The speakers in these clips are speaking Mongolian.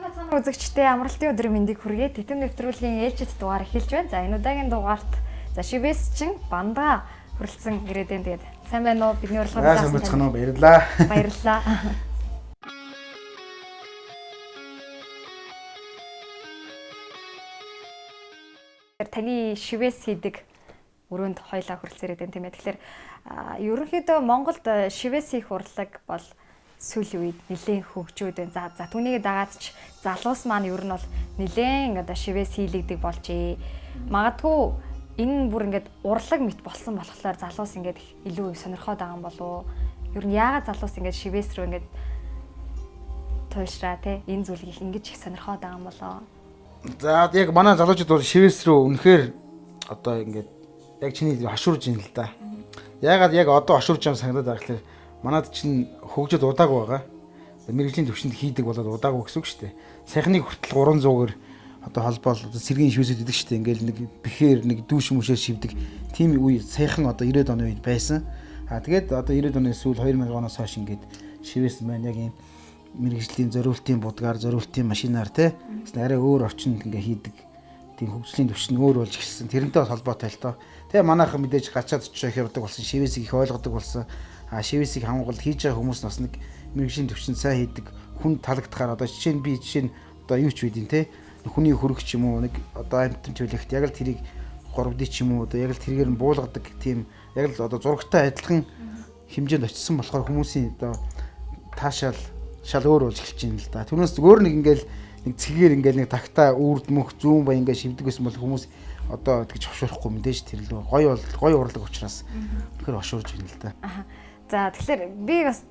Үзэгчдээ амралтын өдрийн мэндийг хүргэе. Тэтим нэвтрүүлгийн ээлжит дугаар эхэлж байна. За энэ удаагийн дугаарт за шивээс чин Бандгаа хүрэлцэн ирээд байна. Тэгээд сайн байна уу? Бидний урилгыг хүлээн авсан уу? Баярлалаа. Баярлалаа. Таны шивээс хийдэг өрөөнд хоёлаа хүрэлцэн ирээд байна, тийм ээ. Тэгэхээр ерөнхийдөө Монголд шивээс хийх урлаг бол сүүлийн үед нэлээн хөгжөөд байна. За түүнийг дагаад ч залуус маань ер нь бол нэлээн одоо шивээс хийлэгдэг болжээ. Магадгүй энэ бүр ингээд урлаг мэт болсон болохоор залуус ингээд илүү их сонирхоод байгаа юм болов уу? Ер нь яагаад залуус ингээд шивээс рүү ингээд туйлшраа те энэ зүйлийг их ингэж их сонирхоод байгаа юм болоо? За яг манай залуучууд бол шивээс рүү үнэхээр одоо ингээд яг чиний хашуурж ин л да. Яагаад яг одоо хашуурж юм санагдаад байгаа гэхээр манад чинь хөгжөд удаагүй байгаа. Мэргэжлийн төвшөнд хийдэг болоод удаагүй гэсэн үг шүү дээ. Саяхныг хүртэл 300-аар одоо холбоол одоо сэргийн шивээсүүд идэг шүү дээ. Ингээл нэг бэхээр нэг дүүш мүшээр шивдэг. Тийм үе саяхан одоо 90-ад оны үед байсан. А тэгээд одоо 90-ад оны сүүл 2000 оноос хойш ингээд шивээс маань яг ийм мэргэжлийн зориултын будгаар, зориултын машинаар те арай өөр орчинд ингээ хийдэг. Тийм хөгжлийн төвшин өөр болж эхэлсэн. Тэрнтэй бас холбоотой л доо. Тэгээ манайхан мэдээж гачаад очиж их явдаг болсон, шивээсийг их ойлгодог болсон. А шивээсийг хамгаалал хийж байгаа хүмүүс бас нэг мэргэжлийн төвшин сайн хийдэг хүн таалагдахаар одоо жишээ нь би жишээ нь одоо юу ч үйдин те хүний хөрөх ч юм уу нэг одоо амьтан чөлөгт яг л тэрийг 3D ч юм уу одоо яг л тэргээр нь буулгадаг тийм яг л одоо зурагтай адилхан хэмжээнд очисон болохоор хүмүүсийн одоо таашаал шал өөр болж эхэлж байна л да. Түүнээс өөр нэг ингээл нэг цэгээр ингээл нэг тагтаа үрд мөх зүүн бай ингээл шивдэг байсан бол хүмүүс одоо тэгж хошуурахгүй мэдээж тэр л гоё бол гоё урлаг учраас үнэхээр хошуурж байна л да. За тэгэхээр би бас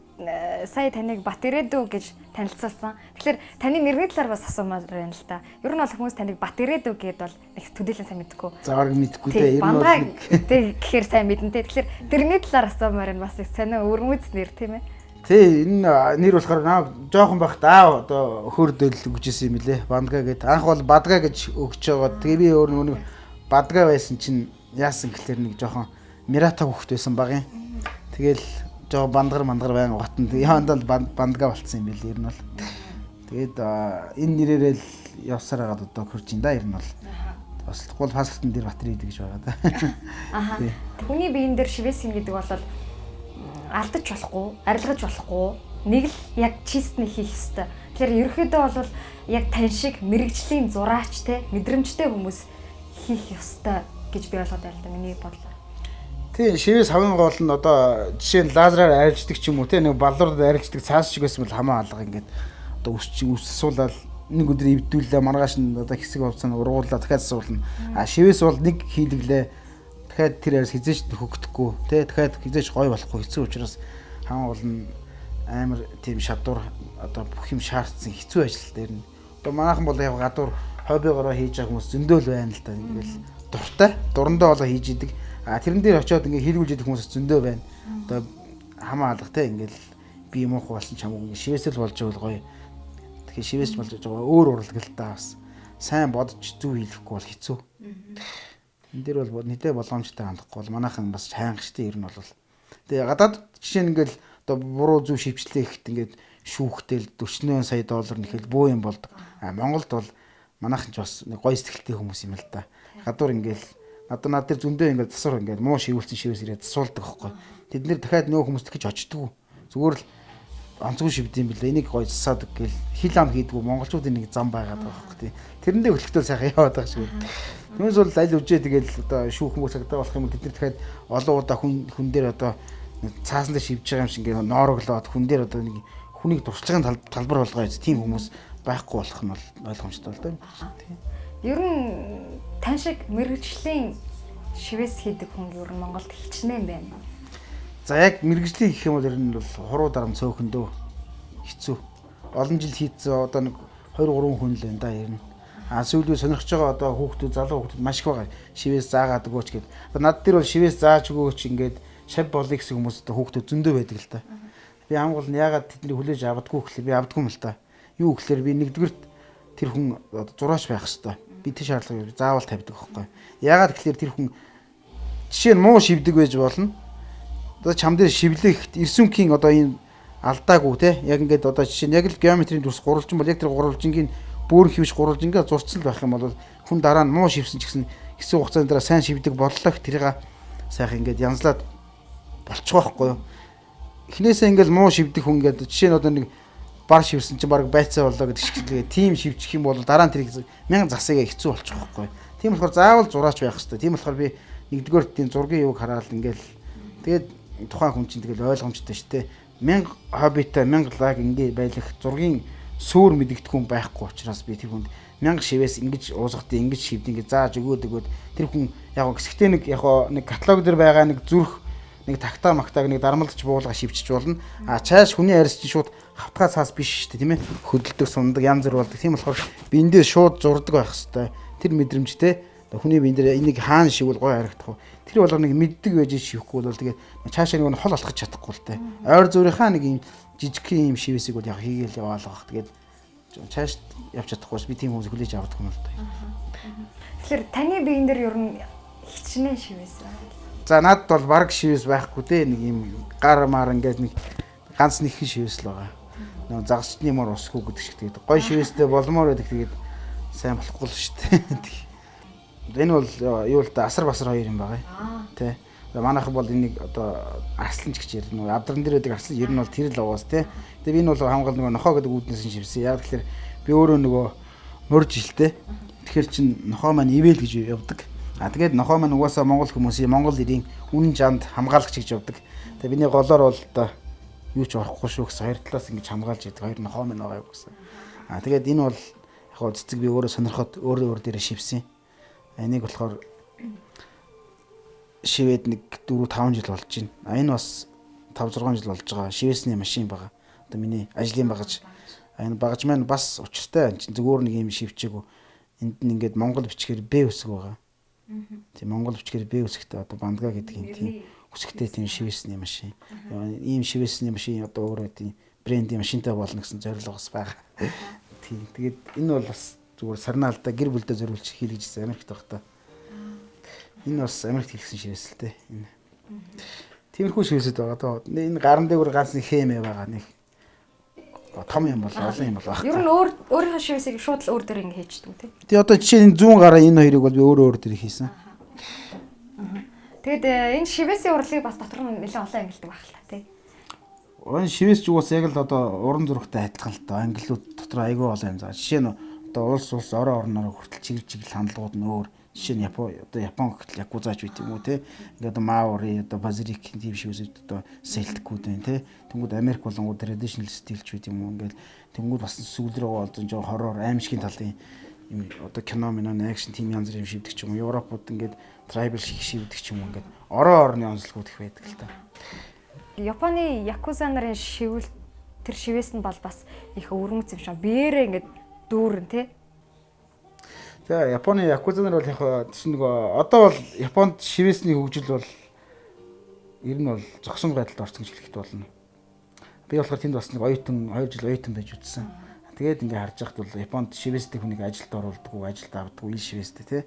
сая таныг Бат Ирээдүү гэж танилцуулсан. Тэгэхээр таны нэрний талаар бас асуумаар байна л да. Ер нь бол хүмүүс таныг Бат Ирээдүү гэд бол их төдийлөн сайн мэдэхгүй. За бараг мэдэхгүй те. Ер нь бол тэг гэхээр сайн мэднэ те. Тэгэхээр тэрний талаар асуумаар байна, бас их сонин өвөрмөц нэр тийм ээ. Тий, энэ нэр болохоор наа жоохон байхад аав одоо хөөрдөл өгч исэн юм лээ. Бандгаа гэд. Анх бол Бадгаа гэж өгч байгаа. Тэгээ би өөр нэг Бадгаа байсан чинь яасан гэхлээр нэг жоохон Мирата хүүхэд байсан баг юм. Тэгэл жоо бандгар мандгар баян готон. Явандаа л бандгаа болцсон юм байл ер нь бол. Тэгээд энэ нэрээрээ л явсаар хагаад одоо хурж ин да ер нь бол. Бас гол паспортын дээр Батэр идэг гэж байгаа да. Аха. Хүний биеэн дээр шивээс хин гэдэг бол алдаж болохгүй, арилгаж болохгүй. Нэг л яг чистний хийх ёстой. Тэгэхээр ерөнхийдөө бол яг тань шиг мэрэгжлийн зураач те мэдрэмжтэй хүмүүс хийх ёстой гэж би ойлгоод байна л да миний бодлоор. Тийм, шивээс хамгийн гол нь одоо жишээ нь лазераар арилждаг ч юм уу те нэг баллуурд арилждаг цаас шиг байсан бол хамаа алга ингээд одоо өсч өссүүлэл нэг өдөр эвдүүлээ маргааш нь одоо хэсэг хугацаанд ургууллаа дахиад суулна. А шивээс бол нэг хийлгэлээ дахиад тэр арьс хизээч хөгдөхгүй те дахиад хизээч гоё болохгүй хэцүү учраас хамгийн гол нь амар тийм шадуур одоо бүх юм шаардсан хэцүү ажил дээр нь. Одоо манайхан бол яг гадуур хоббигоороо хийж байгаа хүмүүс зөндөө л байна л да. Ингээл дуртай дурандаа болоо хийж идэг. А тэрэн дээр очиод ингээ хийлгүүлж идэх хүмүүс зөндөө байна. Одоо хамаа алга те ингээл би муух болсон ч хамаагүй ингээ шивээсэл болж байгаа гоё. Тэгэхээр шивээс болж байгаа өөр урлаг л та бас сайн бодож зүв хийлэхгүй бол хэцүү. Энэ дээр бол нийтээ боломжтой хандахгүй бол манайхан бас хайнга штэ ер нь бол. Тэгээ гадаад жишээ нь ингээл одоо буруу зүв шивчлээ гэхэд ингээд шүүхтэл 48 сая доллар нэхэл буу юм болдог. А Монголд бол манайхан ч бас нэг гоё сэтгэлтэй хүмүүс юм л да. Гадуур ингээл одоо над дээр зөндөө ингээд засвар ингээд муу шивүүлсэн шивээс ирээд засуулдаг байхгүй. Тэд нэр дахиад нөгөө хүмүүс тэгж очдгоо. Зүгээр л онцгой шивд юм бэлээ. Энийг гоё засаад гэл хил ам хийдгүү монголчуудын нэг зам байгаад байгаа байхгүй тий. Тэрэндээ хөлтөөл сайхан яваад байгаа шиг. Түүнээс бол аль үжээ тэгэл одоо шүүх хүмүүс цагдаа болох юм бол тэд нар дахиад олон удаа хүн дээр одоо цаасан дээр шивж байгаа юм шиг ингээд ноороглоод хүн дээр одоо нэг хүнийг туршлагын талбар болгоо яз тийм хүмүүс байхгүй болох нь бол ойлгомжтой л доо. Тий. Ер нь тань шиг мэргэжлийн шивээс хийдэг хүн ер нь Монголд хичнээн байна. За яг мэргэжлийн гэх юм бол ер нь бол хуруу дарам цөөхөндөө хэцүү. Олон жил хийцэн одоо нэг 2 3 хүн л байна да ер нь. А сүүлдээ сонирхож байгаа одоо хүүхдүүд залуу хүүхдүүд маш их байгаа. Шивээс заагаад өгөөч гэд. Одоо над дээр бол шивээс зааж өгөөч ингээд шав болъё гэсэн хүмүүс одоо хүүхдүүд зөндөө байдаг л та. Би ангуул нь яагаад тэднийг хүлээж авдаггүй гэхлээр би авдаггүй юм л та. Юу гэхлээр би нэгдүгüрт тэр хүн одоо зураач байх хэвээр. Би тэр шаардлагыг заавал тавьдаг байхгүй. Яагаад гэхлээр тэр хүн жишээ нь муу шивдэг байж болно. Одоо чам дээр шивлээ гэхэд эрсүнкийн одоо энэ алдаагүй те. Яг ингээд одоо жишээ нь яг л геометрийн дүрс гурвалжин бол яг тэр гурвалжингийн бөөр хивш гурвалжингаа зурцсан л байх юм бол хүн дараа нь муу шивсэн ч гэсэн хэсэг хугацааны дараа сайн шивдэг боллоо тэрийг сайхан ингээд янзлаад болчих واخгүй юу. Эхнээсээ ингээд муу шивдэг хүн ингээд жишээ нь одоо нэг бар шивсэн чинь баг байцаа боллоо гэдэг шиг лээ. Тим шивчих юм бол дараа нь тэрийг мянган засыгаа хэцүү болчих واخгүй. Тийм болохоор заавал зураач байх хэрэгтэй. Тийм болохоор би нэгдүгээр тийм зургийн юуг хараад ингээд тэгээд тухайн хүн чинь тэгэл ойлгомжтой шүү дээ. 1000 хоббитой 1000 лаг ингээ байлах зургийн сүүр мэдэгдэх хүн байхгүй учраас би тэр хүнд 1000 шивээс ингэж уусгахтай ингэж шивд ингэ зааж өгөөд тэр хүн яг хэсэгтээ нэг яг нэг каталог дээр байгаа нэг зүрх нэг тагтаа мактааг нэг дармалдаж буулга шивчиж болно. А чааш хүний арьс чинь шууд хавтгай цаас биш шүү дээ, тийм ээ. Хөдөлдөг, сундаг, янз бүр болдог. Тийм болохоор биендээ шууд зурдаг байх хэвээр. Тэр мэдрэмжтэй хүний биен дээр энийг хаана шиввэл гоё харагдах вэ? Тэр болгоныг мэддэг байж шивэхгүй бол тэгээд чаашаа нэг хол алхаж чадахгүй л дээ. Ойр зүрийнхаа нэг юм жижигхэн юм шивээсийг бол яг хийгээл яваалгах. Тэгээд чааш явж чадахгүй би тийм хүмүүс хүлээж авдаг юм л дээ. Тэгэхээр таны биен дээр ер нь хичнээн шивээс байна. За надад бол баг шивээс байхгүй дээ. Нэг юм гар мар ингээд нэг ганц нэгхэн шивээс л байгаа. Нөгөө загасчны мор усгүй гэдэг шиг тэгээд гой шивээстэй болмоор байдаг тэгээд сайн болохгүй л шүү дээ. Энэ бол юу л да асар басар хоёр юм байгаа. Тэ. Манайхан бол энийг одоо арсланч гэж ярьдаг. Нөгөө авдран дээр байдаг арслан ер нь бол тэр л угаас тэ. Тэгээ би энэ бол хамгаал нөгөө нохоо гэдэг үүднээс нь шивсэн. Яг тэгэхээр би өөрөө нөгөө морж жилтэй. Тэгэхээр чин нохоо маань ивэл гэж явдаг. А тэгээд нохоо маань угаасаа монгол хүмүүсийн монгол эрийн үнэн жанд хамгаалагч гэж явдаг. Тэгээ миний голоор бол одоо юу ч орохгүй шүү гэсэн хоёр талаас ингэж хамгаалж яадаг хоёр нохоо маань байгаа юм гэсэн. А тэгээд энэ бол яг цэцэг би өөрөө сонирхоод өөрөө өөр дээрээ шивсэн. Энийг болохоор шивээд нэг 4-5 жил болж байна. А энэ бас 5-6 жил болж байгаа. Шивээсний машин байгаа. Одоо миний ажлын багаж. Энэ багаж маань бас учиртай. Энэ чинь зүгээр нэг юм шивчээгүү. Энд нь ингээд монгол бичгээр Б үсэг байгаа. Тийм монгол бичгээр Б үсэгтэй одоо бандга гэдэг юм тийм үсэгтэй тийм шивээсний машин. Ийм шивээсний машин одоо өөрөө тийм брендийн машинтай болно гэсэн зорилго бас байгаа. Тийм. Тэгээд энэ бол бас зүгээр сарнаалдаа гэр бүлдээ зориулж хийлгэжсэн Америкт байх та. Энэ бас Америкт хийлгэсэн шивээс л дээ. Энэ. Тиймэрхүү шивээсэд байгаа даа. Энэ гаран дээгүүр ганц нэг хэмээ байгаа нэг том юм бол олон юм бол байх. Ер нь өөрийнхөө шивээсийг шууд л өөр дээр ингэ хийчдэг үү? Тий одоо жишээ нь зүүн гараа энэ хоёрыг бол би өөрөө өөр дээр хийсэн. Тэгэд энэ шивээсийн урлагийг бас дотор нь нэлээд олон ангилдаг байх л та тий. Энэ шивээс ч угаас яг л одоо уран зурагтай адилхан л доо. Англиуд дотор айгүй олон юм заа. Жишээ нь одоо улс орон орноор хүртэл чиглэл хандлагууд нь өөр. Жишээ нь Япон одоо Япон гэхэл якузаач байт юм уу те. Ингээд одоо Маори одоо Базилик тийм шивээсүүд одоо селтикүүд байна те. Тэнгүүд Америк болонгууд traditional style ч байт юм уу. Ингээд тэнгүүд бас сүүл рүү олдсон жоо хоррор аимшигын талын юм одоо кино минь акшн тийм янз бүрийн юм шивдэг ч юм уу. Европууд ингээд tribal шиг шивдэг ч юм уу. Ингээд орон орны онцлогууд их байдаг л та. Японы якуза нарын шивэл тэр шивээс нь бол бас их өвөрмөц юм шиг. Биеэрээ ингээд дүүрэн тий. За Японы якуза нар бол яг чинь нөгөө одоо бол Японд шивээсний хөгжил бол ер нь бол зогсон байдалд орсон гэж хэлэхэд болно. Би болохоор тэнд бас нэг оюутан 2 жил оюутан байж үзсэн. Тэгээд ингээ харж байхад бол Японд шивээстэй хүнийг ажилд оруулдаггүй, ажилд авдаггүй, ил шивээстэй тий.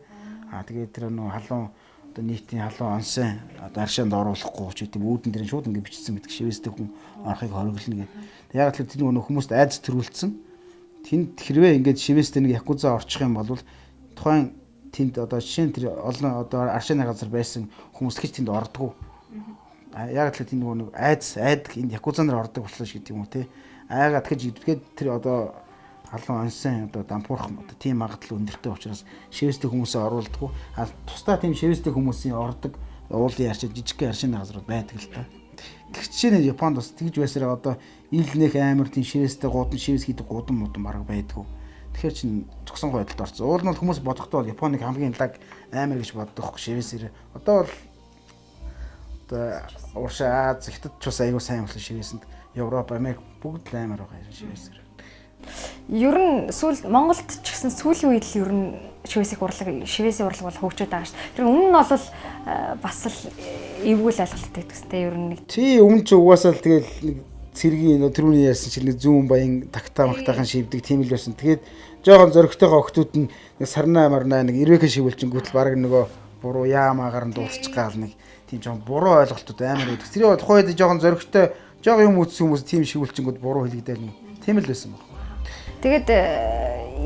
Аа тэгээд тэр нөгөө халуун одоо нийтийн халуун онсон одоо аршаанд оруулахгүй ч гэдэг үүдэн дээр шууд ингээ бичсэн гэдэг шивээстэй хүн орохыг хориглоно гэдэг. Яг л тэр нөгөө хүмүүст айдас төрүүлсэн. Тэнд хэрвээ ингээд шивээстэй нэг якуза орчих юм бол тухайн тэнд одоо жишээ нь тэр олон одоо аршааны газар байсан хүмүүс гэж тэнд ордгоо. Яг л тэнд нөгөө нэг айдас айдаг энд якуза нар ордог боллоо шиг гэдэг юм уу те. Айгаа тэгж идэхэд тэр одоо халуун онсон одоо дампуурах одоо тийм магадлал өндөртэй учраас шивээстэй хүмүүсээ оруулдаггүй. А тусдаа тийм шивээстэй хүмүүсийн ордог уулын аршаа жижигхэн аршааны газрууд байдаг л та. Тэгч жишээ нь Японд бас тэгж байсараа одоо ил нэх амар тийм шивээстэй гудам шивээс хийдэг гудам мудам бараг байдгүй. Тэгэхээр чин зогсон байдалд орсон. Уул нь бол хүмүүс бодохдоо бол Японыг хамгийн лаг амар гэж боддог шивээсээр. Одоо бол одоо уршаа Аз Хятад ч бас аягүй сайн болсон шивээсэнд. Европ, Америк бүгд л амар байгаа шивээсээр. Ер нь сүүл Монголд ч гэсэн сүүлийн үед л ер нь шивээсийн урлаг бол хөгжөөд байгаа шүү. Тэр өмнө нь бол бас л эвгүй л ойлголттой гэдэгстэй ер нь нэг. Тий өмнө ч угаасаа л тэгэл нэг цэргийн тэрүүний яасан чинь нэг зүүн баян тагтаа магтаахан шивдэг тийм л байсан. Тэгээд жоохон зөрөгтэйгөө охтууд нь нэг сарнаа марнаа нэг ирвэхэн шивэлчингүүтэл баг нөгөө буруу яамаагаар нь дуусчих гал нэг тийм жоохон буруу ойлголтууд амар байдаг. Тэр тухайн үед жоохон зөрөгтэй Жог юм үзсэн хүмүүс тийм шивүүлчингүүд буруу хэлэгдээл нэг. Тийм л байсан баг. Тэгээд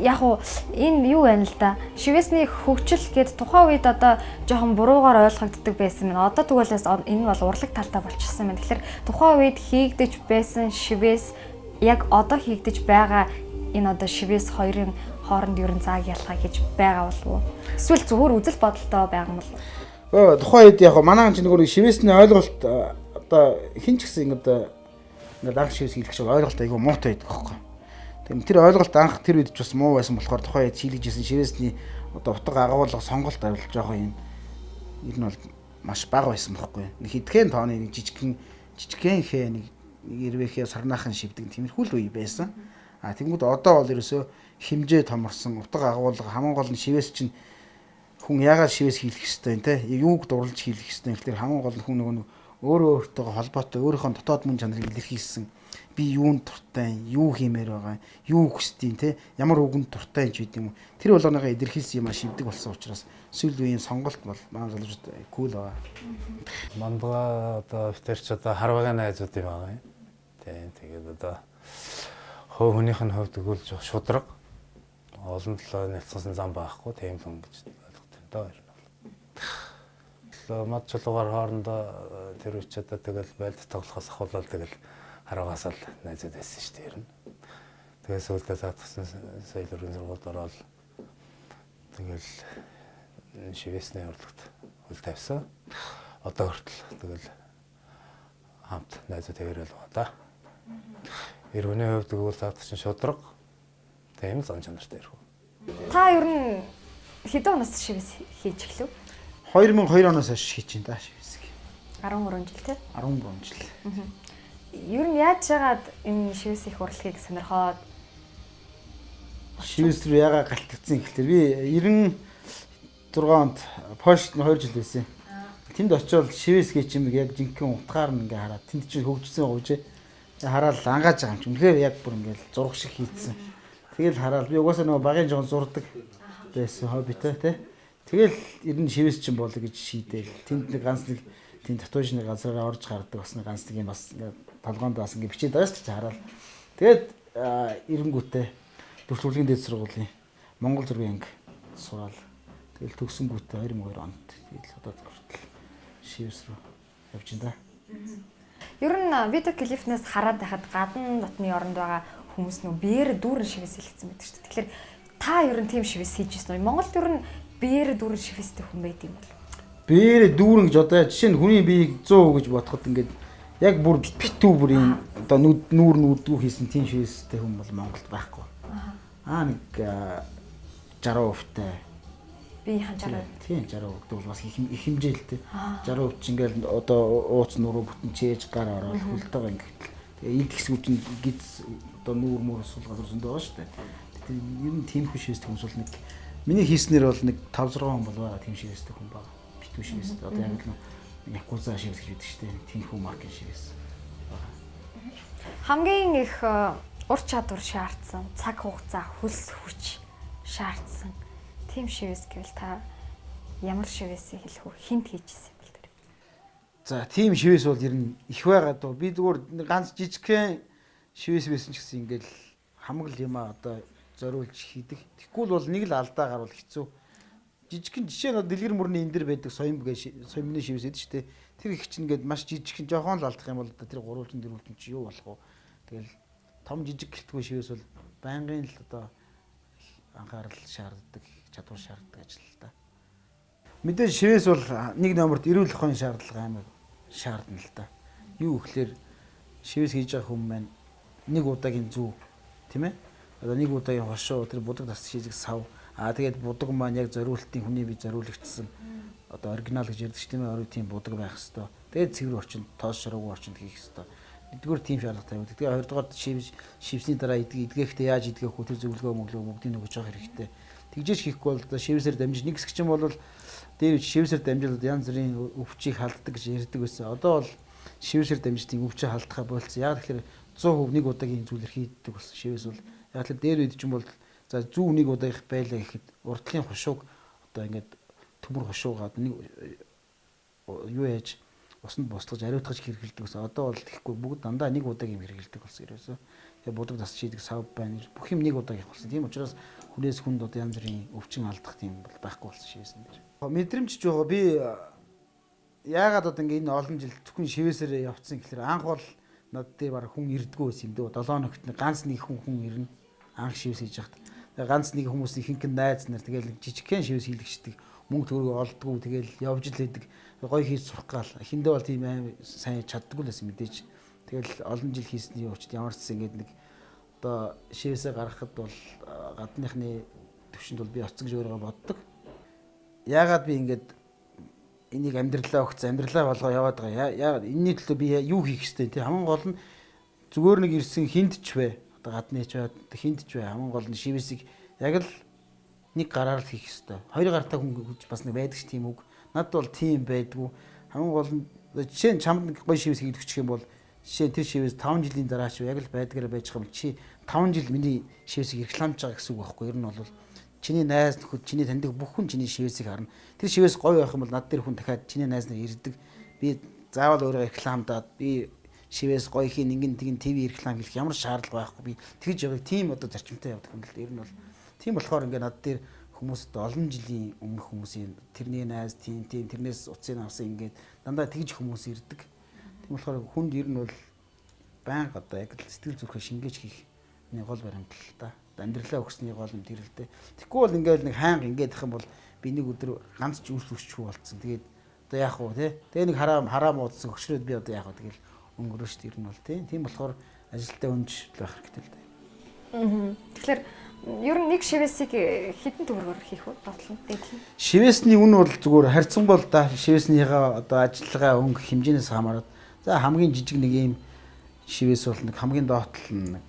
яг уу энэ юу байна л да. Шивээсний хөгжил гээд тухайн үед одоо жоохон буруугаар ойлгогддог байсан юм. Одоо тэгвэл энэ бол урлаг талтай болчихсон юм. Тэгэхээр тухайн үед хийгдэж байсан шивээс яг одоо хийгдэж байгаа энэ одоо шивээс хоёрын хооронд ер нь зааг ялгаа гэж байгаа болов уу? Эсвэл зөвхөн үзэл бодолтой байгаа юм болов уу? Тухайн үед яг манай хүн чинь нөгөө шивээсний ойлголт одоо хэн ч гэсэн ингээд анх шивээс хийх шиг ойлголт айгүй муутай байдаг байхгүй. Тийм тэр ойлголт анх тэр үед ч бас муу байсан болохоор тухайн үед шийлэж исэн шивээсний одоо утга агуулга сонголт авил жоохон юм ер нь бол маш бага байсан байхгүй. Нэг хэдхэн тооны нэг жижигхэн хээ нэг ирвэхээ сарнаахан шивдэг тиймэрхүү л үе байсан. А тэгмүүд одоо бол ерөөсөө хэмжээ томорсон утга агуулга хамгийн гол нь шивээс чинь хүн яагаад шивээс хийлэх ёстой юм те юуг дурлж хийлэх ёстой юм гэхээр хамгийн гол нь хүн нөгөө өөрөө өөртөөгөө холбоотой өөрийнхөө дотоод мөн чанарыг илэрхийлсэн би юунд дуртай, юу хиймээр байгаа, юу хүсдэг те ямар үгэнд дуртай юм ч гэдэг юм. Тэр болгоныгоо илэрхийлсэн юм а шивдэг болсон учраас сүүл үеийн сонголт бол манай залуучууд кул байгаа. Мандгаа одоо тэр ч одоо харвагийн найзууд юм байгаа юм. Тийм тэгээд одоо хувь хүнийх нь хувьд өгвөл жоох шудраг олон талаар нялцсан зам байхгүй тийм л хүн гэж ойлгох юм доо ер нь бол. Мад чулуугаар хоорондоо тэр үеч одоо тэгэл байлд тоглохоос ахуулаад тэгэл хараагаас л найзууд байсан шүү дээ ер нь. Тэгээ сүүлдээ заатгсан соёл өргөн сургуульд ороод тэгэл шивээсний урлагт хөл тавьсан. Одоо хүртэл тэгэл хамт найзууд хэвээрэл байгаа да. Эргүүний хувьд гэвэл заатгсан шудраг тийм зан чанартай эргүү. Та ер нь хэдэн оноос шивээс хийж эхлэв? 2002 оноос хойш хийж байна да шивээсийг. 13 жил тий? 13 жил. Ер нь яаж яагаад энэ шивээс их урлагийг сонирхоод шивээс рүү яагаад галтгдсан гэхэлэр би 96 онд Польшд 2 жил байсан. Тэнд очиод шивээс гэж юм яг жинхэнэ утгаар нь ингээ хараад тэнд чинь хөгжсөн байгаа үжээ. Хараад ангааж байгаа юм чи. Үнэхээр яг бүр ингээл зураг шиг хийцсэн. Тэгэл хараад би угаасаа нөгөө багын жоон зурдаг байсан хоббитой тий. Тэгэл ер нь шивээс чинь болоо гэж шийдээл. Тэнд нэг ганц нэг тийм татуужны газараа орж гардаг бас нэг ганц нэг юм бас ингээ толгоонд бас ингээ бичээд байгаа шүү дээ хараад. Тэгээд эренгүүтээ Дөрвөлжлөгийн дээд сургуулийн Монгол зургийн анги сураал. Тэгэл төгсөнгүүтээ 2002 онд тэгэл одоо хүртэл шивээс рүү явж байна да. Ер нь видео клипнээс хараад байхад гадна дотны оронд байгаа хүмүүс нөө биеэр дүүрэн шивээс хэлсэн байдаг шүү дээ. Тэгэхээр та ер нь тийм шивээс хийж ирсэн үү? Монголд ер нь биеэр дүүрэн шивээстэй хүн байд юм бол? Биеэр дүүрэн гэж одоо жишээ нь хүний биеийг 100% гэж бодоход ингээд яг бүр битүү бүр юм одоо нүүр нүрдгүү хийсэн тийм шивээстэй хүн бол Монголд байхгүй. Аа нэг 60%-тай. Биеийн 60%. Тийм 60% гэдэг бол бас их хэмжээ л дээ. 60% чинь ингээл одоо ууц нуруу бүтэн чээж гар ороод хөлтөйгөө ингээд. Тэгээ эд хэсгүүд чинь гиз одоо нүүр мүр сул газар зөндөө байгаа шүү дээ. Тэр ер нь тийм хүн шивээстэй хүмүүс бол нэг миний хийснээр бол нэг 5 6 хүн бол байгаа тийм шивээстэй хүн байгаа. Битүү шивээстэй. Одоо яг л якуза шивээс гэж байдаг шүү дээ. Тийм хүн маркийн шивээс байгаа. Хамгийн их ур чадвар шаардсан, цаг хугацаа, хөлс хүч шаардсан тийм шивээс гэвэл та ямар шивээсийг хэлэх вэ? Хинт хийжсэн юм бол тэр? За тийм шивээс бол ер нь их байгаа дөө. Би зүгээр ганц жижигхэн шивээс байсан ч гэсэн ингээл хамаг л юм а одоо зориулж хийдэг. Тэгэхгүй л бол нэг л алдаа гарвал хэцүү. Жижигхэн жишээ нь дэлгэр мөрний энэ дэр байдаг соём гэ соёмны шивээс байдаг шүү дээ. Тэр их чинь ингээд маш жижигхэн жохон л алдах юм бол одоо тэр гурвалжин дөрвөлжин чи юу болох вэ? Тэгэл том жижиг гэлтгүй шивээс бол байнгын л одоо анхаарал шаарддаг, чадвар шаарддаг ажил л да. Мэдээж шивээс бол нэг номерт эрүүл ахуйн шаардлага амар шаардна л да. Юу гэхлээр шивээс хийж байгаа хүн маань нэг удаагийн зүү тийм ээ. Одоо нэг удаагийн хошуу тэр будаг тас шийдэг сав. Аа тэгээд будаг маань яг зориултын хүний бие зориулагдсан одоо оригинал гэж ярьдаг шүү тийм ээ. Тийм будаг байх хэвээр. Тэгээд цэвэр орчинд тоос шороогүй орчинд хийх хэвээр. Нэгдүгээр тийм шаардлага тавидаг. Тэгээ хоёрдугаар шивсний дараа эдгэхдээ яаж эдгэх вэ? Тэр зөвлөгөө мөглөө бүгдийг өгч явах хэрэгтэй. Тэгжээч хийхгүй бол одоо шивсээр дамжиж нэг хэсэг чинь бол дээр шивсээр дамжуулаад янз бүрийн өвчийг халддаг гэж ярьдаг байсан. Одоо бол шивсээр дамжтын өвчийг халдахаа болцсон. Яг тэгэхээр 100% нэг удаагийн зүйлэр хийддэг болсон. Шивээс бол яг л дээр үед чинь бол за зүү нэг удаагийнх байлаа гэхэд урдлын хушууг одоо ингээд төмөр хушуугаад нэг юу яаж Усанд буслаж ариутгаж хэрэглэдэг гэсэн. Одоо бол тэгэхгүй бүгд дандаа нэг удаагийн юм хэрэглэдэг болсон ерөөсөө. Тэгээ будаг тас шийдэг сав байна. Бүх юм нэг удаагийн болсон. Тийм учраас хүнээс хүнд одоо янз бүрийн өвчин алдах тийм бол байхгүй болсон шивээсэн дээр. Мэдрэмж жоо би яагаад одоо ингээ энэ олон жил зөвхөн шивээсээр явцсан гэхээр анх бол над дээр баг хүн ирдгүү байсан юм дөө. 7 хоногт ганц нэг хүн ирнэ. Анх шивээс хийж яхад. Тэгээ ганц нэг хүмүүс ихэнх нь найз нар тэгэл жижигхэн шивээс хийлгчдэг. Мөнгө төгрөг олдгоо тэгэл явж л байдаг. Гоё хийж сурах гал. Эхэндээ бол тийм аим сайн чаддаггүй л байсан мэдээж. Тэгэл олон жил хийсний учид ямар ч гэсэн ингээд нэг одоо шивээсээ гаргахад бол гадныхны төвшөнд бол би оцсон гэж өөрийгөө боддог. Яагаад би ингээд энийг амьдралаа өгсөн, амьдралаа болгоо яваад байгаа. Яагаад энэний төлөө би юу хийх ёстой те? Хамгийн гол нь зүгээр нэг ирсэн хинд ч вэ. Одоо гадны ч бай, хинд ч вэ. Хамгийн гол нь шивээсийг яг л нэг гараар л хийх ёстой. Хоёр гартай хүн гэж бас нэг байдаг ч тийм үг. Надад бол тийм байдгүй. Хамгийн гол нь жишээ нь чамд нэг гоё шивээс хийдэг ч юм бол жишээ нь тэр шивээс 5 жилийн дараа ч яг л байдгаараа байж байгаа юм чи 5 жил миний шивээсийг рекламж байгаа гэсэн үг байхгүй. Ер нь бол чиний найз нөхөд, чиний таньдаг бүх хүн чиний шивээсийг харна. Тэр шивээс гоё байх юм бол над дээр хүн дахиад чиний найз нар ирдэг. Би заавал өөрийгөө рекламдаад би шивээс гоё хийн ингэн тэгин ТV реклам хийх ямар шаардлага байхгүй. Би тэгж явах тийм одоо зарчимтай явдаг юм л дээ. Ер нь бол тийм болохоор ингээ над дээр хүмүүс одоо олон жилийн өмнөх хүмүүсийн тэрний найз тийм тэрнээс утсыг авсан ингээд дандаа тэгж хүмүүс ирдэг. Тийм болохоор хүнд ер нь бол байнга одоо яг л сэтгэл зүрхээ шингээж хийх нэг гол баримт л та. Амьдралаа өгсөний гол юм тэр л дээ. Тэгэхгүй бол ингээд нэг хайнга ингээд их юм бол би нэг өдөр ганц ч үйлчлэгчгүй болцсон. Тэгээд одоо яах вэ те? Тэгээ нэг хараам уудсан хөшрөөд би одоо яах вэ тэгэл өнгөрөө шүү дээ ер нь бол тийм. Тийм болохоор ажилтаа үнж байх хэрэгтэй л дээ. Тэгэхээр ер нь нэг шивээсийг хэдэн төгрөгөөр хийх вэ? Доотлон дээдлэн. Шивээсний үн бол зүгээр харьцангуй л да. Шивээснийхээ одоо ажиллагаа өнгө хэмжээнээс хамаарат. За хамгийн жижиг нэг ийм шивээс бол нэг хамгийн доотлол нь нэг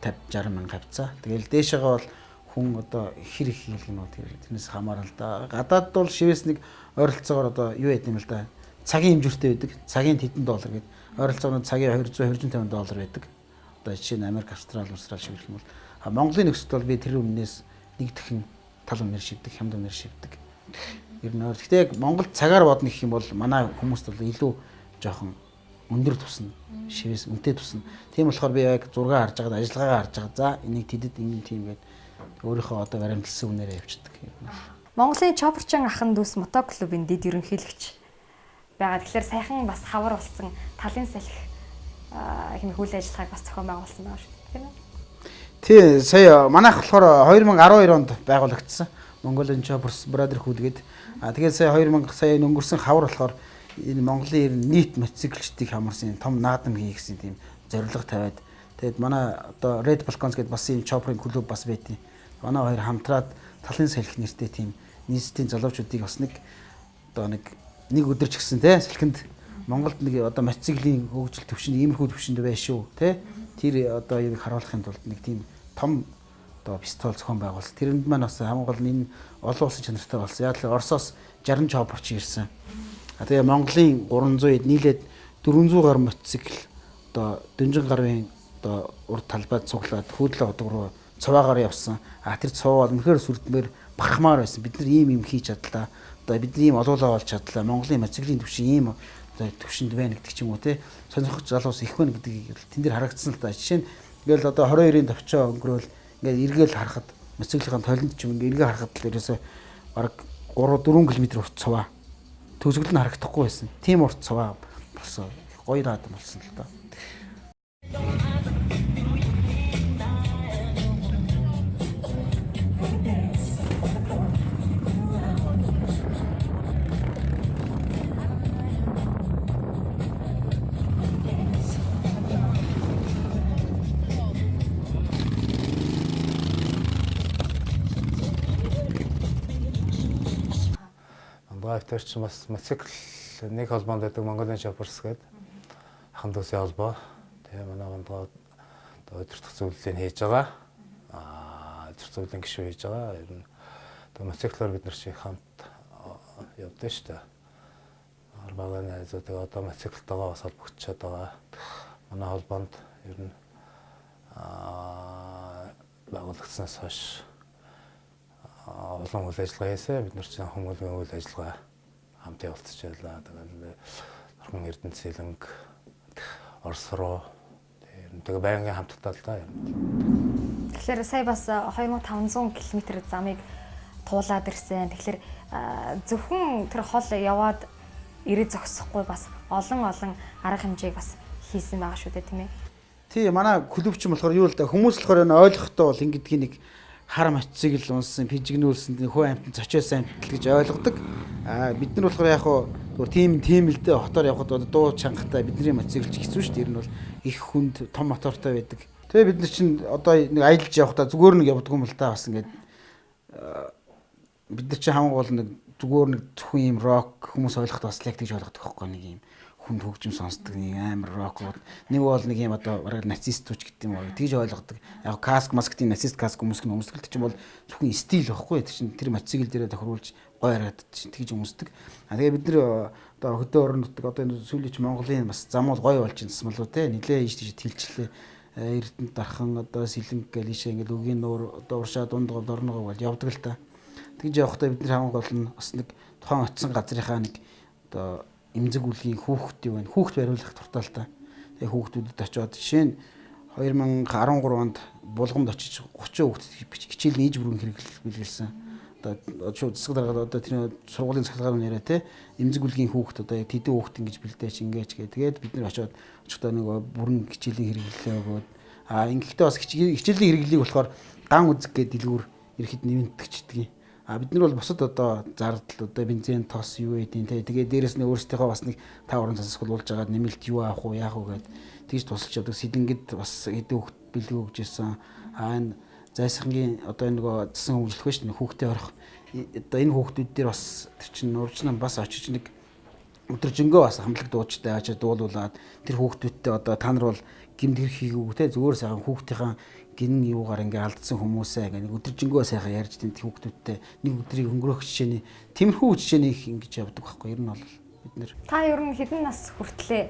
50 60 мянга хавцаа. Тэгэл дээшээгээ бол хүн одоо хэр их хийлгэн үү тэр тэрнээс хамаарал да. Гадаад бол шивээс нэг ойролцоогоор одоо юу яд юм л да. Цагийн хэмжүүртэй байдаг. Цагийн хэдэн доллар гэдэг. Ойролцоогоор цагийн 200 250 доллар байдаг. Одоо жишээ нь Америк, Австрали, Австрали шивэх юм бол Монголын нөхцөлд бол би тэр өмнөөс нэг дахин тал үнээр шивдэг, хямд үнээр шивдэг. Ер нь өөр. Гэхдээ яг Монгол цагаар бодно гэх юм бол манай хүмүүст бол илүү жоохон өндөр тусна. Шивээс үнэтэй тусна. Тийм болохоор би яг зураг харж байгаад ажиллагаагаа харж байгаа. За энийг тэдэд ингэн тийм гээд өөрийнхөө одоо баримтлсан үнээрээ явчихдаг юм. Монголын Чопорчин ахан дүүс мото клубын дэд ерөнхийлөгч байгаа. Тэгэхээр сайхан бас хавар болсон талын салхи хэмээх үйл ажиллагааг бас зохион байгуулсан байгаа шүү дээ, тийм ээ? Тий, сая манайх болохоор 2012 онд байгуулагдсан. Mongolian Choppers Brotherhood гэдэг. А тэгээд сая 2000 сая өнгөрсөн хавар болохоор энэ Монголын ер нь нийт мотоциклчдыг хамарсан том наадам хийх гэсэн тийм зорилго тавиад тэгээд манай одоо Red Falcons гэдэг бас ийм чопперын клуб бас байдیں۔ Манай хоёр хамтраад талын салхи нэртэй тийм нийслэлийн залуучуудыг бас нэг одоо нэг өдөр ч гэсэн те салхинд Монголд нэг одоо мотоциклийн хөгжил төвшөнд иймэрхүү төвшөнд байна шүү те тэр одоо юыг харуулахын тулд нэг тийм том одоо фестивал зохион байгуулсан. Тэрэнд маань бас хамгийн гол нь энэ олон улсын чанартай болсон. Яг л Оросоос 60 чопперч ирсэн. А тэгээ Монголын 300 нийлээд 400 гаруй мотоцикл одоо дөнжин гаруйн одоо урд талбайд цуглаад хөөдлөө одог руу цуваагаар явсан. А тэр цуваа бол үнэхээр сүрдмээр бахархмаар байсан. Бид нар ийм юм хийж чадлаа. Одоо бид нар ийм олуулаа болж чадлаа. Монголын мотоциклийн түвшин ийм одоо түвшинд байна гэдэг ч юм уу те. Сонирхож залуус их байна гэдгийг тэн дээр харагдсан л да. Жишээ нь ингээл одоо 22-ын товчоо өнгөрөөл ингээд эргээл харахад мотоциклийн толинд ч юм ингээд эргээ харахад л ерөөсөө бараг 3 4 км урт цуваа. Төгсгөл нь харагдахгүй байсан. Тийм урт цуваа болсон. Гоё наадам болсон л доо. Тэр чинь бас мотоцикл нэг холбоонд байдаг Mongolian Choppers гэдэг ахан дүүсийн холбоо. Тэгээ манай мандгаа одоо удирдах зөвлөлийн хийж байгаа. Удирдах зөвлөлийн гишүүн хийж байгаа. Ер нь одоо мотоциклоор бид нар шиг хамт явдсан шүү дээ. Арбагийн найзууд тэгээ одоо мотоциклтойгоо бас холбогдчиход байгаа. Манай холбоонд ер нь байгуулагдсанаас хойш олон үйл ажиллагаа хийсэн. Бид нар чинь хүмүүлийн үйл ажиллагаа хамт явуулчихж байлаа. Тэгээд Орхон Эрдэнэ Сэлэнг, Орос руу. Тэгээ байнгын хамтдаа л да. Тэгэхээр сая бас 2500 км замыг туулаад ирсэн. Тэгэхээр зөвхөн тэр хол яваад ирээ зогсохгүй бас олон олон арга хэмжээг бас хийсэн байгаа шүү дээ, тийм ээ. Тий, манай клуб ч юм болохоор юу л да, хүмүүс болохоор энэ ойлгохдоо бол ингэдгийг нэг хар мотоцикл унсан, пижигнүүлсэн, хөө амтан цочоосон амтл гэж ойлгодог. Аа бид нар болохоор яг хуу тийм л дээ хотоор явхад одоо дуу чангатай бидний мотоцикл ч хэцүү шүү дээ. Ер нь бол их хүнд том мотортой байдаг. Тэгээ бид нар чинь одоо нэг аялж явахдаа зүгээр нэг явдаг юм л да, бас ингээд бид нар чинь хамгийн гол нэг зүгээр нэг зөвхөн юм рок хүмүүс ойлгоход бас яг тэгж ойлгодог байхгүй, нэг юм хүнд хөгжим сонсдог нэг амар рок, нэг бол нэг юм одоо бараг нацистүүч гэдэг юм уу тэгж ойлгодог. Яг каск маскын нацист каск өмсөх нь өмсгөлт чинь бол зөвхөн стил байхгүй. Тэр чинь тэр мотоцикл дээрээ тохируулж гой хараад чинь тэгж өмсдөг. А тэгээ бид нар одоо хөдөө орон нутаг одоо энэ сүүлийн чи Монголын бас зам бол гой болж байна болов те, нилээ ийш тийш тэлчлээ. Эрдэнэ дархан одоо Сэлэнг гэл ийшээ ингээл өгийн нуур одоо уршаа дундгов дорногов бол явдаг л та. Тэгж явахдаа бид нар хамгийн гол нь бас нэг тухайн очисон газрынхаа нэг одоо эмзэг үлгийн хүүхэд юу вэ? Хүүхд бариулах дуртай л та. Тэгээ хүүхдүүдэд очиод жишээ нь 2013 онд Булгамд очиж 30 хүүхдэд хичээлийн иж бүрэн хэрэглэл бэлгэлсэн. Одоо шууд засаг даргаад одоо тэр сургуулийн цахилгаан яриа те, эмзэг үлгийн хүүхд одоо яг тэдэн хүүхд ингэж бэлдээч ингэж гээ. Тэгээд бид нар очиод очихдоо нэг бүрэн хичээлийн хэрэглэлээ өгөөд, а ингэхдээ бас хичээлийн хэрэглэлийг болохоор ган үзэг гэдэг дэлгүүр ирэхэд нэмэгдчихдэг юм. А бид нар бол бусад одоо зардал одоо бензин тос юу гэдэг те, тэгээ дээрэс нь өөрсдийнхөө бас нэг 5 орон засаг хулуулж агаад нэмэлт юу авах уу яах уу гэд тэгж тусалж явдаг. Сэлэнгэд бас хэдэн хүүхд бэлэг өгж исэн. А энэ зайсхангийн одоо энэ нөгөө засан хөгжлөх шүү дээ, хүүхдээ орох одоо энэ хүүхдүүд дээр бас тэр чинь уржнаа бас очиж нэг өдөржингөө бас хамтлаг дуучтай очиж дуулуулад тэр хүүхдүүдтэй одоо та нар бол гэмт хэрэг хийгээгүй те, зүгээр сайхан хүүхдийнхаа гин юугаар ингээ алдсан хүмүүсээ ингээ нэг өдөржингөө сайхан ярьж тэнд хүүхдүүдтэй нэг өдрийг өнгөрөөх жишээний тиймэрхүү жишээний их ингэж явдаг байхгүй. Ер нь бол бид нэр. Та ер нь хэдэн нас хүртлээ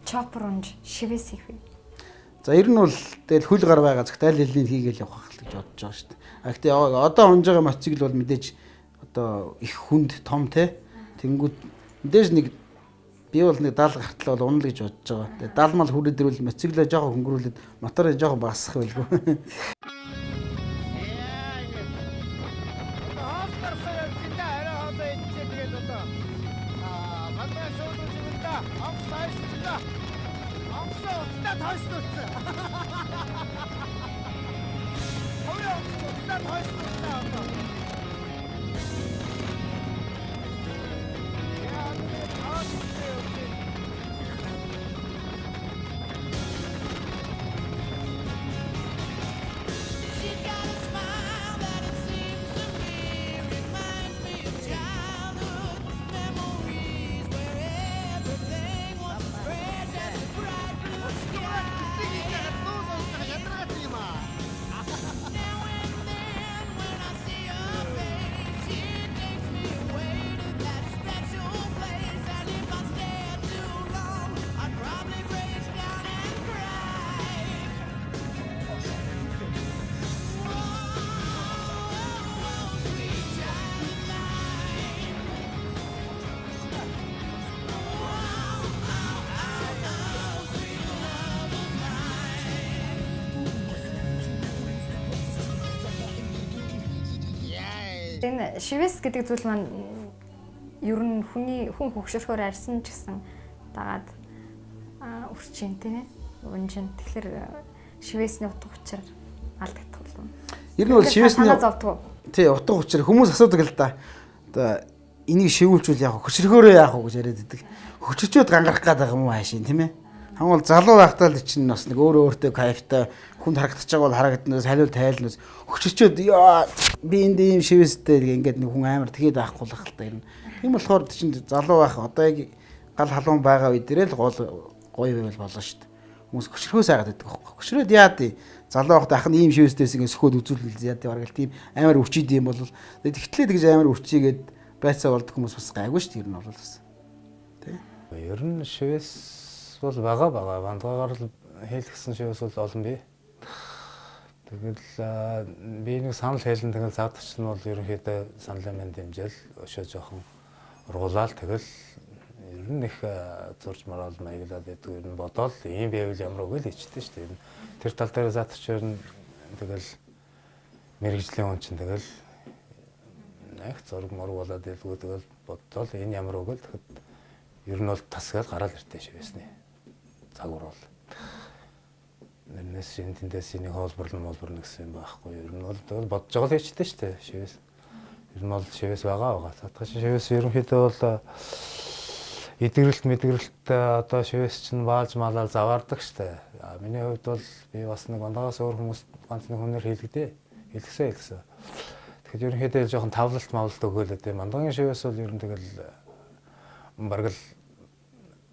чоппер унж шивээс хийх вэ? За ер нь бол тэгэл хөл гар байгаа зөвхөн аль хэдийн хийгээл явах л гэж бодож байгаа шүү дээ. А гэхдээ одоо унж байгаа мотоцикл бол мэдээж одоо их хүнд том те. Тэнгүүд мэдээж нэг би бол нэг 70 гартлаа бол унал гэж бодож байгаа. Тэгээ 70 мал хүрээд ирвэл мотоциклээ жоохон хөнгөрүүлээд моторыг жоохон багасгах байлгүй. Энэ шивээс гэдэг зүйл маань ер нь хүний хүн хөгшөрхөөр арьсан ч гэсэн дагаад үрчин тийм ээ унжин. Тэгэхээр шивээсний утга учир алдагдах болов. Ер нь бол шивээсний тий утга учир хүмүүс асуудаг л да. Одоо энийг шивүүлжүүл яах вэ? Хөшрөхөөрөө яах вэ гэж яриад байдаг. Хөшөрчөөд гангарах гээд байгаа юм уу хаашийн тийм ээ. Хамгийн залуу байхдаа л чинь бас нэг өөрөө өөртөө кайфтай хүнд харагдчих байгаа бол харагдана, салиул тайлнаас хөшөрчөөд яа би энд ийм шивээстэй ингээд нэг хүн амар тэгээд авахгүй л та ер нь. Тийм болохоор чинь залуу байх одоо яг гал халуун байгаа үе дээрээ л гол гоё байвал болно шүү дээ. Хүмүүс хөшрөхөөс айгаад байдаг байхгүй. Хөшрөөд яа дий. Залуу байхдаа ах нь ийм шивээстэйс ингээд сөхөөд үзүүлэл яа дий бараг л тийм амар үрчийд юм бол тэгтлээ тэгж амар үрчийгээд байцаа болдог хүмүүс бас гайгүй шүү дээ ер нь бол бас. Тэ. Ер нь шивээс бол байгаа. Бандгаагаар л хийлгсэн шивээс бол олон бий. Тэгэл би нэг санал хэлэн тэгэл заадагч нь бол ерөнхийдөө саналын маань дэмжээл өшөө жоохон ургуулаад тэгэл Ер нь их зурж мараал маяглаад байдаг. Ер нь бодоол ийм байвал ямар үг л ичдэг шүү дээ. Ер нь тэр тал дээр заатч ер нь тэгэл мэрэгжлийн хүн чинь тэгэл нэг зураг мураг болоод байлгүй тэгэл бодоол энэ ямар үг л тэгэхэд ер нь бол тасгаал гараал иртээ шивэсний загвар бол. Нэрнээс энэ тэндээс энийг хоолборлон молборно гэсэн юм байхгүй. Ер нь бол тэгэл бодож байгаа л хийчихдээ шүү дээ шивээс. Ер нь бол шивээс байгаа. Цаатах чинь шивээс ерөнхийдөө бол эдгэрэлт мэдгэрэлт одоо шивээс чинь баалж малаал заваардаг шүү дээ. Миний хувьд бол би бас нэг мандагаас өөр хүмүүс ганц нэг хүнээр хийлэгдээ. Хэлгсэн. Тэгэхээр ерөнхийдөө жоохон тавлалт мавлалт өгөөлөө дээ. Мандагийн шивээс бол ер нь тэгэл бараг л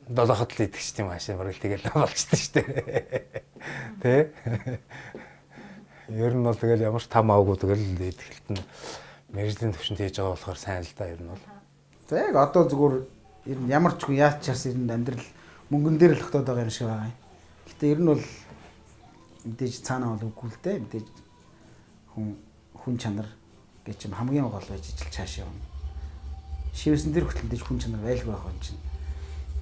долооход л идэх юм аашаа бараг л тэгэл болчтой шүү дээ. Тэ? Ер нь бол тэгэл ямар ч там аваагүй тэгэл идэхэлт нь мэргэжлийн төвшөнд хийж байгаа болохоор сайн л да ер нь бол. За яг одоо зүгээр ер нь ямар ч хүн яаж чаас ер нь амьдрал мөнгөн дээр л тогтоод байгаа юм шиг байгаа юм. Гэтэ ер нь бол мэдээж цаанаа бол үгүй л дээ. Мэдээж хүн чанар гэж юм хамгийн гол байж ижил цааш явна. Шивсэн дээр хүртэл мэдээж хүн чанар байлгүй байх юм чинь.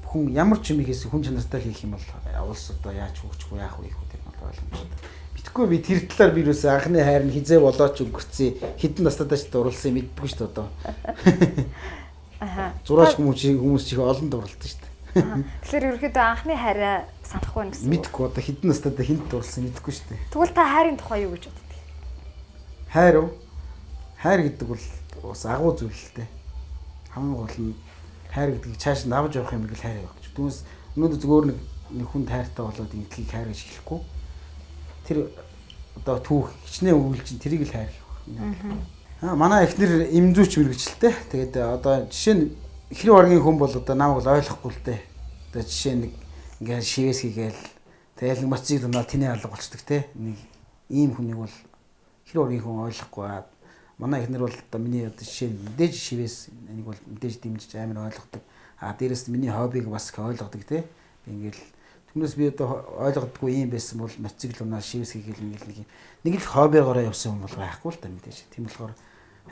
Хүн ямар ч юм хийсэн хүн чанартай л хийх юм бол улс одоо яаж хөгжих вэ, яах вэ гэх үү бол ойлгомжтой. Битгүй би тэр талаар би юусэн анхны хайр нь хизээ болооч өнгөрцөн хэдэн настайдаа ч дурлсан мэддэггүй шүү дээ одоо. Аха. Зураач хүмүүс чих олон дурлалтай шүү дээ. Тэгэхээр ерөнхийдөө анхны хайраа санахгүй байна гэсэн үг. Мэдгүй одоо хэдэн настайдаа хүнд дурлсан мэдгүй шүү дээ. Тэгвэл та хайрын тухай юу гэж боддог? Хайр уу? Хайр гэдэг бол бас агуу зүйл л дээ. Хамгийн гол нь хайр гэдгийг цааш нь авч явах юм л хайр байх гэж. Түүнээс өнөөдөр зүгээр нэг хүнд хайртай болоод ингэхийг хайр гэж хэлэхгүй. Тэр одоо түүх хичнээн өгүүлж чинь тэрийг л хайр гэх байна. Манай эхнэр эмзүүч мэрэгчлээ. Тэгээд одоо жишээ нь хэрэг оргийн хүн бол одоо намайг бол ойлгохгүй л дээ. Одоо жишээ нэг ингээд шивээс хийгээл тэгэл нэг моцыг дунаа тэнэ алга болчдөг те. Нэг ийм хүнийг бол хэрэг оргийн хүн ойлгохгүй. Манай эхнэр бол одоо миний одоо жишээ нь мэдээж шивээс энийг бол мэдээж дэмжиж амар ойлгодог. А дээрэс нь миний хоббиг бас их ойлгодог те. Би ингээд түүнээс би одоо ойлгодгүй юм байсан бол моцикл унаа шивээс хийгээл ингээд нэг юм нэг л хоббигоороо явсан юм бол байхгүй л да мэдээж. Тийм болохоор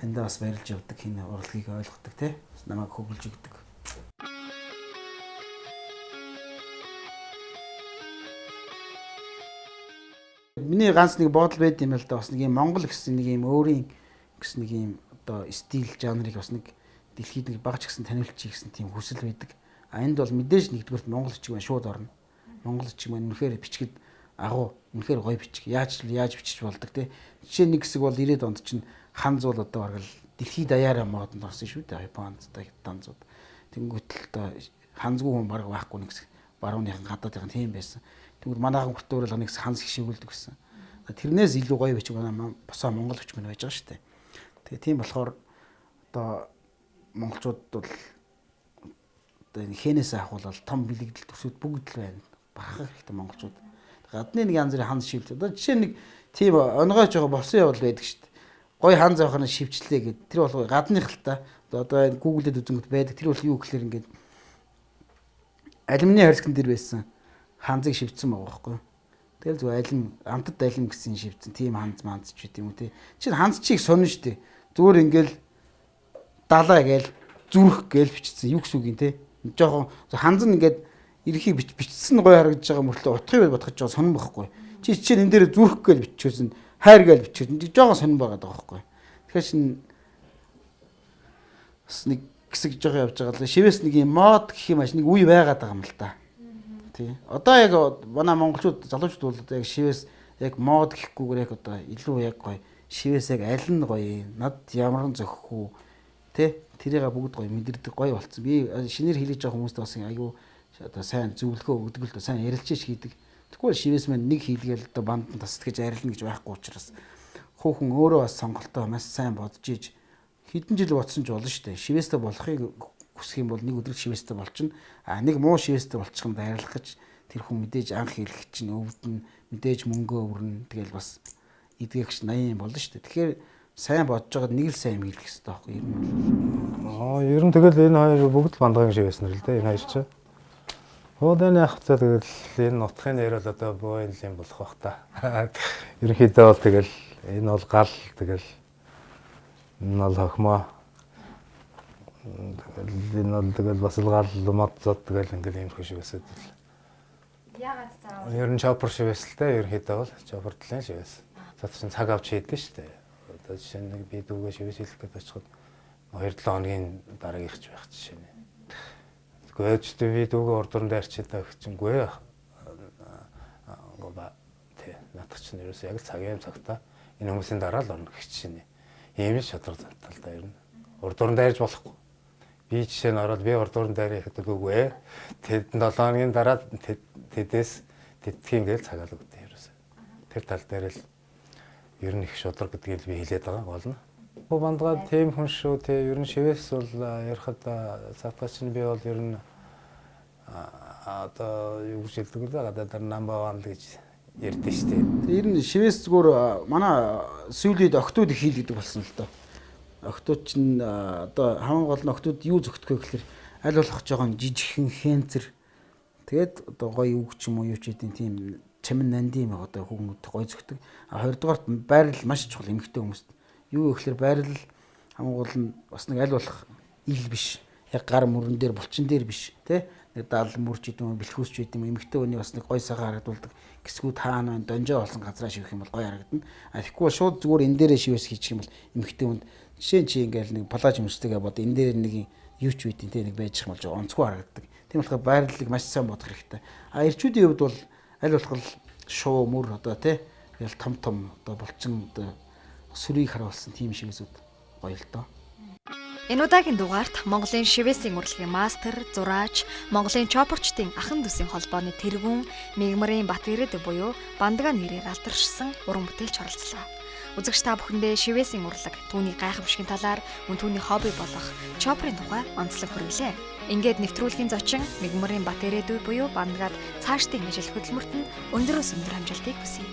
хандаа бас баярлж явдаг, хин урлагийг ойлгодог те. Намайг хөглөж өгдөг. Миний ганц нэг бодол байд юм л да бас нэг юм Монгол гэсэн нэг юм өөрийн гэсэн нэг юм одоо стил жанрыг бас нэг дэлхийд нэг багч гэсэн таниулчих гэсэн тийм хүсэл байдаг. А энд бол мэдээж нэгдүгürt Монгол бичиг маань шууд орно. Монгол бичиг маань үнэхээр бичгэд агуу, үнэхээр гоё бичиг. Яаж бичиж болдог те. Жишээ нэг хэсэг бол 90-ад онд чинь ханз бол одоо бараг л дэлхийд даяараа модонд орсон шүү дээ. Японд данзууд. Тэнгүүтэл одоо ханзгүй хүн бараг байхгүй нэг хэсэг барууныхан гадаадынхан тийм байсан. Тэгвэл манайхан хүртэл нэг ханз хишээгүүлдэг гэсэн. Тэрнээс илүү гоё бичиг манай босоо Монгол бичиг байж байгаа шүү дээ. Тэгээ тийм болохоор одоо монголчууд бол одоо энэ хэнээс авахвал том бэлэгдэл төсүүд бүгд л байна. Барах хэрэгтэй монголчууд. Гадны нэг янз бүрийн ханз шивлээ. Одоо жишээ нэг тийм онгойж байгаа болсон явдал байдаг шүү дээ. Гоё ханз авах нь шивчлээ гэд. Тэр бол гадных л та. Одоо энэ Google-д үзэнгүүт байдаг. Тэр бол юу гэхлээр ингээд алюминий харилцан дээр байсан ханзыг шивцсэн байгаа байхгүй юу? Тэгэл зүгээр алим амтд алим гэсэн шивцэн тийм ханз манз ч гэдэм үү те. Чинь ханз чиг сонно шүү дээ. Зүгээр ингээл далаа гээл зүрх гээл бичсэн юу гэсэн үг юм те. Жохон ханз нь ингээд ерхий бичсэн гоё харагдаж байгаа мөртлөө утгыг бодох гэж байгаа сонирн бохгүй. Чи чинь энэ дээр зүрх гээл биччихсэн, хайр гээл биччихсэн. Жохон сонирн байгаа даа байхгүй. Тэгэхээр чин бас нэг хэсэг жоохон явж байгаа л шивээс нэг юм мод гэх юм аш нэг үе байгаад байгаа юм л та. Тий. Одоо яг манай монголчууд залуучууд бол одоо яг шивээс яг мод гэхгүйгээр яг одоо илүү яг гоё шивээс яг аль нь гоё над ямар нь зохих үү тэ тэрийг бүгд гоё мэдэрдэг гоё болцсон. Би шинээр хэлэж байгаа хүмүүст бас айгүй одоо сайн зөвлөгөө өгдөг л дөө сайн ярилцж хийдэг. Тэгвэл шивээс маань нэг хийлгээл одоо бандан тасдгаж арилна гэж байхгүй учраас хүүхэн өөрөө бас сонголтоо маш сайн бодож иж хэдэн жил бодсон ч болно шүү дээ. Шивээстэй болохыг хүсэх юм бол нэг өдөр шивээстэй болчихно. А нэг муу шивээстэй болчих юм дайрлах гэж тэр хүн мэдээж анх хэлэх чинь өвдөн, мэдээж мөнгөө өвөрнө. Тэгэл бас эдгэгч 80 юм болно шүү дээ. Тэгэхээр сайн бодож байгаад нэг л сайн юм хэлэх хэрэгтэй байхгүй юу? Ер нь тэгэл энэ хоёр бүгд л бандгын шивээс нар л дээ. Энэ хоёр чинь. Хуудын яг цаа тэгэл энэ нутгийн нэр бол одоо боо энэ юм болох бах та. Ерөнхийдөө бол тэгэл энэ бол гал тэгэл энэ бол хохимоо. Тэгэл энэ бол тэгэл бас л гал мод зод тэгэл ингээл иймэрхүү шивээсүүд л. Яагаад заавал? Ер нь чоппер шивээс л дээ, ерөнхийдөө бол чоппер талын шивээс. Цаад чинь цаг авч хийдэж штэ. Одоо жишээ нь нэг би дүүгээ шивээс хийх гээд очиход 2-7 хоногийн дараагийнх ч байх жишээ нь. Гэхдээ ч би дүүгээ урд дуранд арчиж та өгчөнгүй. Тий, наадах чинь ерөөсөө яг л цагийн цагтаа энэ хүмүүсийн дараа л орно гэх чинь. Ийм л шударга зантал да ер нь. Урд дуранд дайрж болохгүй. Би жишээ нь ороод би урд дуранд дайрах гэдэг үгүй. Тэд 7 хоногийн дараа тэдээс тэдгийн ингээл цагаал өгдөө ерөөсөө. Тэр тал дээр л ер нь их шударга гэдгийг би хэлээд байгаа гол нь. Бандгаа тийм хүн шүү те, ер нь шивээс бол ярихад цаатгаа чинь би бол ер нь одоо юу гэж хэлдэг вэ? Гадаадаар number 1 л гэж ярьдэн шүү дээ. Ер нь шивээс зүгээр манай сүүлийн үед октод их хийлгэдэг болсон л доо. Октод чинь одоо хамгийн гол нь октод юу зөгтөх вэ гэхээр аль болох жоохон жижигхэн хэнцэр тэгээд одоо гоё үг ч юм уу юу ч гэдэг тийм чамин нандин юм одоо хүмүүст гоё зөгтөг. А хоёрдугаарт байрлал маш чухал эмэгтэй хүмүүст. Юу гэхээр байрлал хамгийн гол нь бас нэг аль болох ил биш. Яг гар мөрөн дээр булчин дээр биш тий. Нэг даал мөрч гэдэг юм бэлхүүс ч гэдэг юм эмэгтэй хүний бас нэг гой сайхан харагдуулдаг гисгүүд хаана байна донжоо болсон газраа шивэх юм бол гой харагдана. А тэгэхгүй бол шууд зүгээр энэ дээрээ шивээс хийчих юм бол эмэгтэй хүнд жишээ нь чи ингээл нэг палаж өмсдөг бод энэ дээр нэг юу ч үгүй тий нэг байж юм бол жоо онцгой харагддаг. Тийм болохоор байрлалыг маш сайн бодох хэрэгтэй. А эрчүүдийн хувьд бол аль болох шуу мөр одоо тий тэгэл том том одоо булчин одоо сүрийг харуулсан тийм шивээсүүд гоё л доо. Энэ удаагийн дугаарт Монголын шивээсийн урлагийн мастер, зураач, Монголын чопорчдын ахан дүүсийн холбооны тэргүүн Мигмарын Батирэд буюу Бандгаа нэрээр алдаршсан уран бүтээлч оролцлоо. Үзэгч та бүхэндээ шивээсийн урлаг, түүний гайхамшигын талаар, мөн түүний хобби болох чопрын тухай онцлог хүргэлээ. Ингээд нэвтрүүлгийн зочин Мигмарын Батирээдүй буюу Бандгаад цаашдын ажил хөдөлмөрт нь өндөрөөс өндөр амжилтыг хүсье.